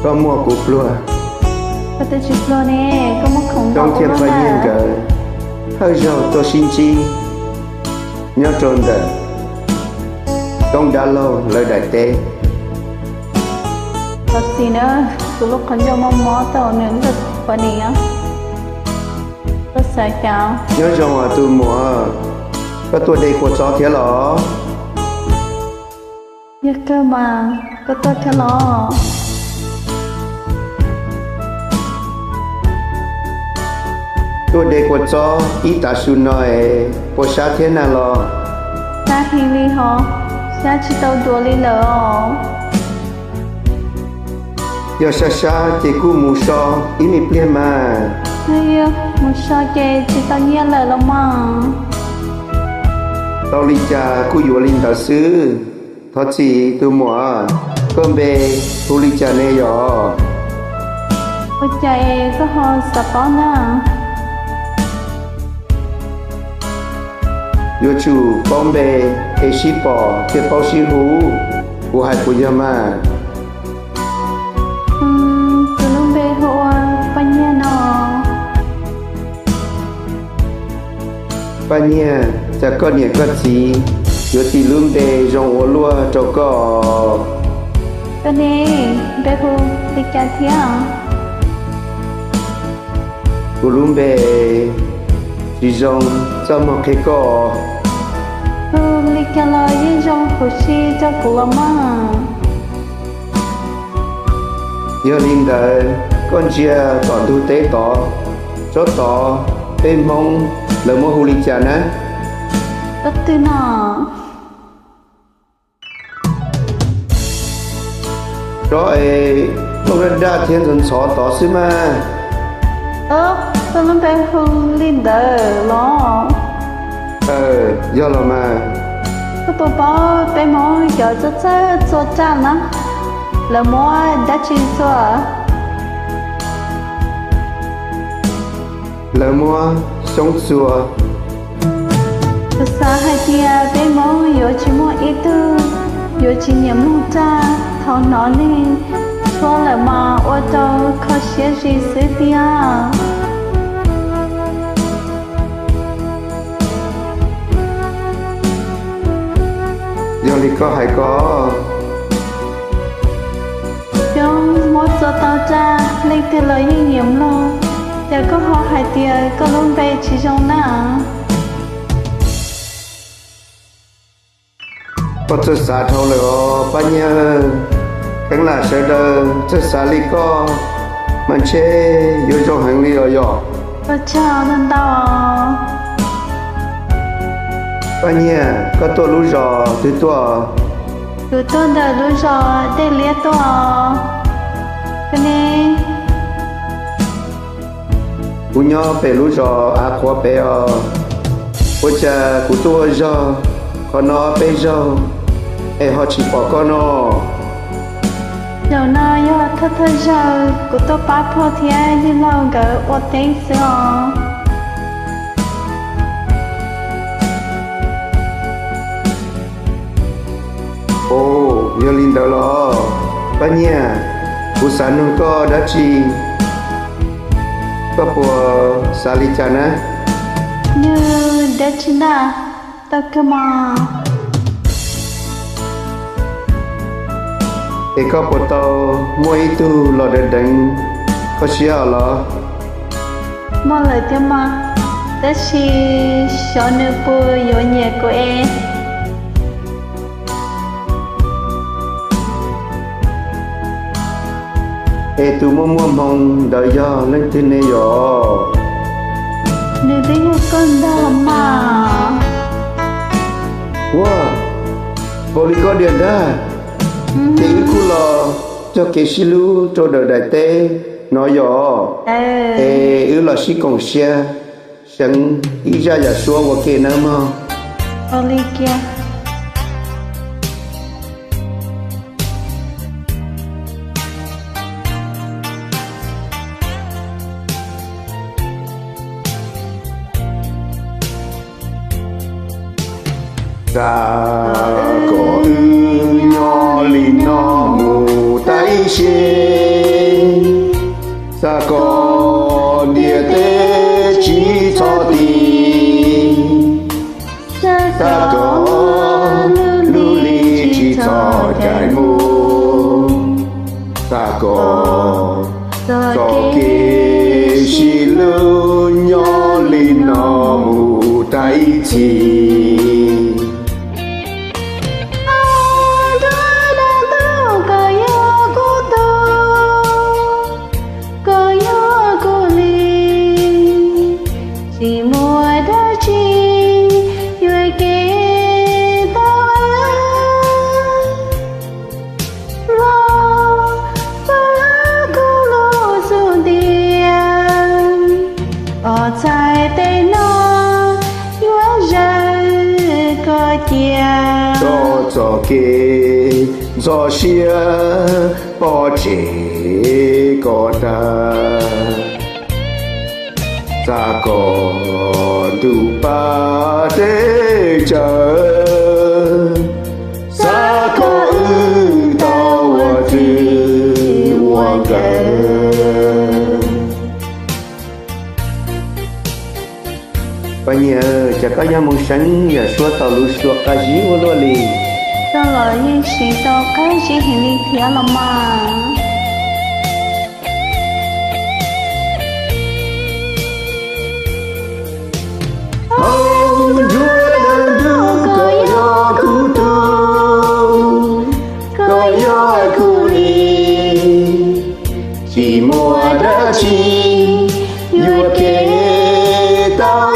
Koj muaj kuv pluag, koj twb tsis pluag ne, koj muaj khoom noj thiab ua luaj. Paj Nyiaj nkawd thawj zaug tuaj sib ntsib nyob rau ntawm Toob dab laug lawv daim teb. Thov txim na, kuv lub qhov ncauj mob mob tau nws lub qhov nim. Koj xav cas? Nyob zoo os tus muam, koj tuaj de kua txob thiab los? Yog kawg mas, koj tuaj thiab los? Tuaj de kua txob ib tav su no es puas sab thiab na los? Sab heev li hos, sab tsis tau dua li lawm os. Yog sab sab ces kuj mus so ib me pliag mas. Yog mus so ces tsis tau nyiaj lawm los mas. Tau li cas kuj yuav li ntawd xwb. Thov txim tus muam, koj npe hu li cas ne yog? Ua cas es koj ho xav paub na? Yuav tsum paub npe es sib pom thiaj paub sib hu, kuv hais puas yog mas? Tus lub npe hu ua Paj Nyiag no. Paj Nyiag, cas koj niam koj txiv yuav tis lub npe zoo ua luaj rau koj? Koj ne, npe hu li cas thiab? Kuv lub npe tsis zoo, txaj muag qhia koj. Hu li cas los yeej zoo huv si rau kuv los mas. Yog li ntawd koj ntsia tom ntug teb tod, tsob tod peb Hmoob lawv muab hu li cas na? Tsob twg no? Tsob es plooj daj daj thiab ntxhov ntxhov tod xwb mas. Koj lub npe hu li ntawd los? Yog los mas. Koj puas paub peb Hmoob cov txawj txawj txua raj na, lawv muab dab tsi txua? Lawv muab xyoob txua. Kuv xav hais tias peb Hmoob yuav tsis muaj ib tug yuav tsis nyiam mloog raj, thaum hnov neeg tshuab lawm mas ua rau kho siab zis xwb tiag. Yog li koj hais ko. Xyoob muab txua tau raj, leej twg los yeej nyiam mloog, cas koj ho hais tias koj lub npe tsis zoo na? Koj txawj xav dhau lawm os Paj Nyiag. Kheev lam sawv daws txawj xav li koj mas ntshe yuav zoo heev li os yog. Paj Nyiag, koj tuaj lub zos twg tuaj? Kuv tuaj ntawm lub zos Dej Liab tuaj. Koj ne? Kuv nyob pem lub zos Av Qhuav pem os. Ua cas kuv tuaj ua zog qhov no peb zaug es ho tsis pom koj no? Zaum no yog thawj thawj zaug kuv tuaj pab Phauj thiab Yij Laug nkawd ua teb xwb os. Ov, yog li ntawd los Paj Nyiag, kuv xav nug koj dab tsi, koj puas xav li cas na? Nug dab tsi ntag, tau kawg mog. Es koj puas tau muaj ib tug los deev deev koj siab os los? Muaj lawm thiab mog, tab sis xyov nws puas yuav nyiam kuv es. Es tus muaj muaj hmoo ntawd yog leej twg ne yom? Nws twb yog koj ntag mas. Ua, npaum li koj diam ntag. Ces wb kuj los cog kev sib hlub rau ntawm daim teb no yom? Es wb los sib koom siab seev ib zaj yam suab ua ke nawb mog. Txawm kom wb nyob li no mus tas ib sim. Xav kom ntiaj teb tsis txhob tiv, xav kom lub hli tsis txhob caim mus, xav kom txoj kev sib hlub nyob li no mus tag ib txhis. Koj yog kuv tug, koj yog kuv li, tsis muaj dab tsi yuam kev tau wb. Los pab kuv lub xub ntiag, pov txhais tej no yuav zawm koj cia, tso txoj kev ntxhov siab pov tseg koj tag. Xav kom ntuj pab teb chaws, xav kom wb tau ua txwj ua nkawm. Poj niam, cas koj nyob mus seev yam suab tau lub suab qab zib ua luaj li? Koj los yeej siv tau qab zib heev li thiab los mas. Hauv nruab dawb ntuj koj yog kuv tug, koj yog kuv li, tsis muaj dab tsi yuam kev tau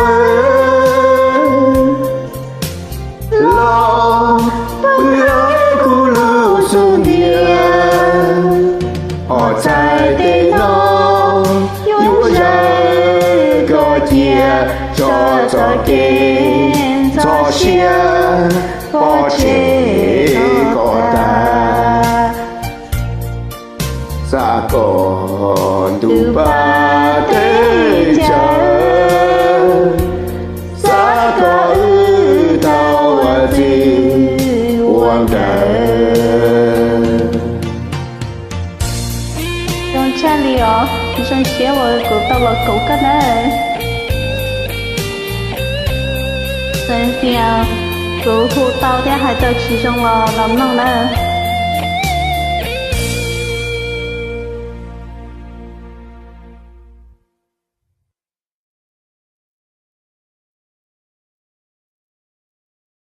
wb. Los pab kuv lub xub ntiag, pov txhais tej no yuav zawm koj cia, tso txoj kev ntxhov siab pov tseg koj tag. Xav kom ntuj pab teb chaws, xav kom wb tau ua txwj ua nkawm. Zoo tshaj li os, zoo siab uas kuv tau los koom koj nawb. Txawm tias kuv hu tau thiab hais tau tsis zoo los los mloog nawb.